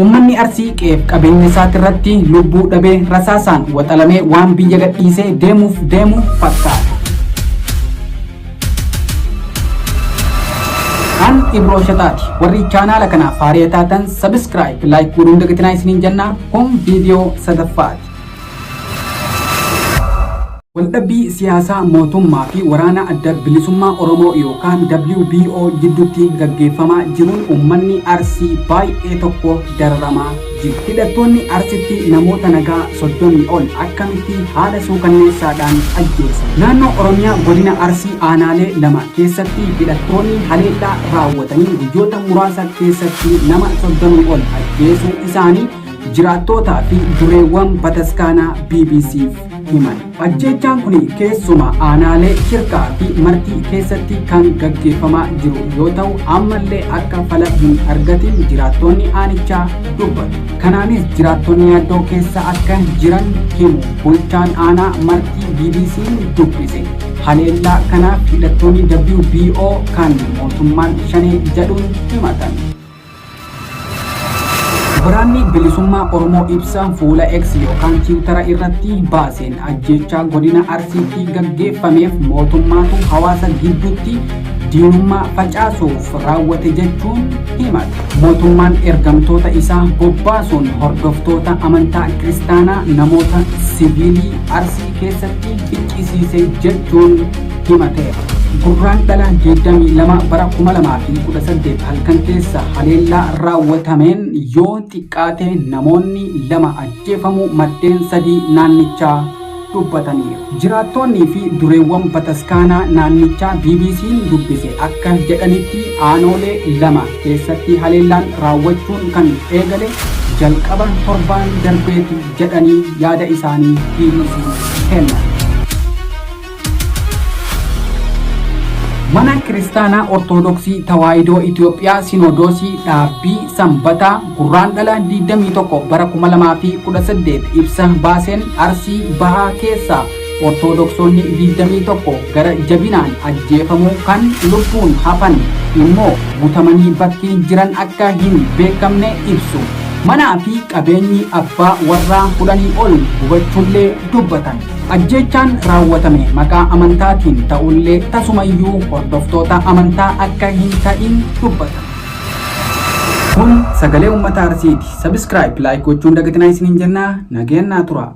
Uummanni Arsii qe'eef qabeenya isaatirratti lubbuu dhabee rasaasaan waxalamee waan biyya gadhiisee deemuuf deemu fakkaata. An Ibroo Shataati. Warri chaanaala kanaaf haaraya taatan subscribe, like godhuun dagatinaa isiniin jenna. Kun viidiyoo sadaffaati. Waldhabbii siyaasaa mootummaa fi waraana Adda Bilisummaa Oromoo yookaan wbo jidduutti gaggeeffamaa jiruun uummanni Arsii baay'ee tokko dararamaa jiru. Hidhattoonni Arsitti namoota nagaa 30 ol akkamitti haala suukanneessaadhaan ajjeesan? Naannoo Oromiyaa Godina Arsii aanaalee lama keessatti hidhattoonni haleellaa raawwataniin guyyoota muraasa keessatti nama 30 ol ajjeesuu isaanii jiraattootaa fi dureewwan bataskaanaa BBCf himan. Ajjeechaan kun keessumaa aanaalee Shirkaa fi Martii keessatti kan gaggeeffamaa jiru yoo ta'u ammallee akka fala hin argatin jiraattoonni aanichaa dubbatu. Kanaanis jiraattonni yaaddoo keessa akka jiran himu bulchaan aanaa Martii BBC'n dubbise. Haleellaa kanaaf hidhattoonni wbo kan mootummaan Shanee jedhuun himatan. Waraanni Bilisummaa Oromoo ibsa fuula X yookaan Tiwutara irratti baaseen ajjeechaa godina Arsiitti gaggeeffameef mootummaatu hawaasa gidduutti diinummaa facaasuuf raawwate jechuun himate. Mootummaan ergamtoota isaa bobbaasuun hordoftoota amantaa kiristaanaa namoota siviilii Arsii keessatti ficcisiise jechuun himateera. Gurraandhala 22 bara 2018 halkan keessa haleellaa raawwatameen yoo xiqqaate namoonni lama ajjeefamuu maddeen sadii naannichaa dubbataniiru. Jiraattoonnii fi dureewwan bataskaanaa naannichaa BBC'n dubbise akka jedhanitti aanoolee lama keessatti haleellaan raawwachuun kan eegale jalqaba torbaan darbeeti jedhanii yaada isaanii BBC'f kennan. Mana Kiristaanaa Ortodoksii Tawaahidoo Itoophiyaa Sinodoosii Dhaabbii Sanbataa Gurraandhala 21 bara 2018 ibsa baaseen Arsii Bahaa keessaa Ortoodoksoonni 21 gara jabinaan ajjeefamuu kan lubbuun hafan immoo butamanii bakki jiran akka hin beekamne ibsu. Manaa fi qabeenyi abbaa warraa kudhanii ol gubachuullee dubbatan. Ajjeechaan raawwatame maqaa amantaatiin ta'ullee tasumayyuu hordoftoota amantaa akka hin ta'in dubbatan. Kun sagalee uummata Arsiiti. Subscribe, like gochuun dagatinaa isiniin jenna. Nageen naa turaa.